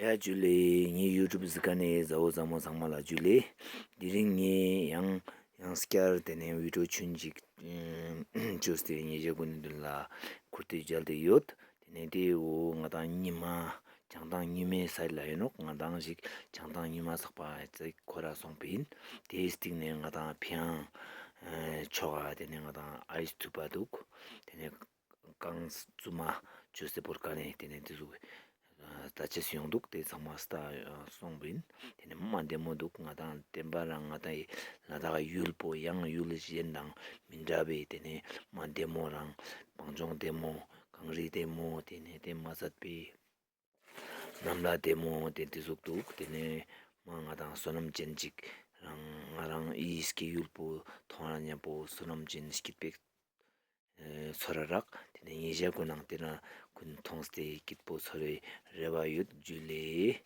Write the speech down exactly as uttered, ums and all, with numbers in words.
ཡ་ཇུ་ལེ། ངའི་ཡུ་ཊུབ་གཟིགས་མཁན་ནི་མཛའ་བོ་མཛའ་མོ་ཚང་མ་ལ་ཇུ་ལེ། དེ་རིང་ངས་ཡང་ཡང་བསྐྱར་དེ་ནས་བི་ཌིའོ་ཆུང་ཅིག་ཅོས་ཏེ་ཉེ་ཞའི་གུན་ནི་དུན་ལ་ཁུར་ཏེ་མཇལ་ཏེ་ཡོད། དེ་ནས་དེ་འོ་ང་དང་ཉི་མ་བྱང་ཐང་ཉི་མའི་སའི་ལ་ཡིན་ནོག། ང་དང་ཞིག་བྱང་ཐང་ཉི་མ་ཚག་པ་ཙིག་ཁོ་ར་སོང་པིན། དེའི་སྟིང་ནས་ང་དང་ཕིའང་ཕྱོགས་ཨ་དེ་ནས་ང་དང་ཨའི་སི་ཐུབ་པ་འདུག། དེ་ནས་རྐང་རྩུབ་མ་ཅོས་ཏེ་བོར་ཀ་ནས་དེ་ནས་དེ་ཟུག་ད་ཅེས་ཡོང་འདུག། དེ་ཚང་མ་ལྟ་སོང་པིན། དེ་ནས་མ་བདེ་མོ་འདུག། ང་དང་བསྟན་པ་རང་ང་དང་ཡི་ལ་དྭགས་ཡུལ་པོ་ཡང་ཡུལ་གཞན་དང་མི་འདྲ་བའི་དེ་ནས་མ་བདེ་མོ་རང་བང་ལྗོངས་བདེ་མོ་གངས་རི་བདེ་མོ་དེ་ནས་དེ་མ་ཟད་པའི་གནམ་ལ་བདེ་མོ་དེ་དེ་ཟུག་འདུག། དེ་ནས་མ་ང་དང་བསོད་ནམས་ཅན་ཅིག་རང་ང་རང་ཨི་སྐྱེ་ཡུལ་པོ་མཐོང་ར་ཉམ་པོ་བསོད་ནམས་ཅན་སྐྱིད་པའི་ཚོར་ར་རག། དེ་ནས་ཉེ་ཞའི་གུན་ནང་དེ་ན་གུན་མཐོང་སྟེ་སྐྱིད་པོ་ཚོར་བའི་རེ་བ་ཡོད། ཇུ་ལེ།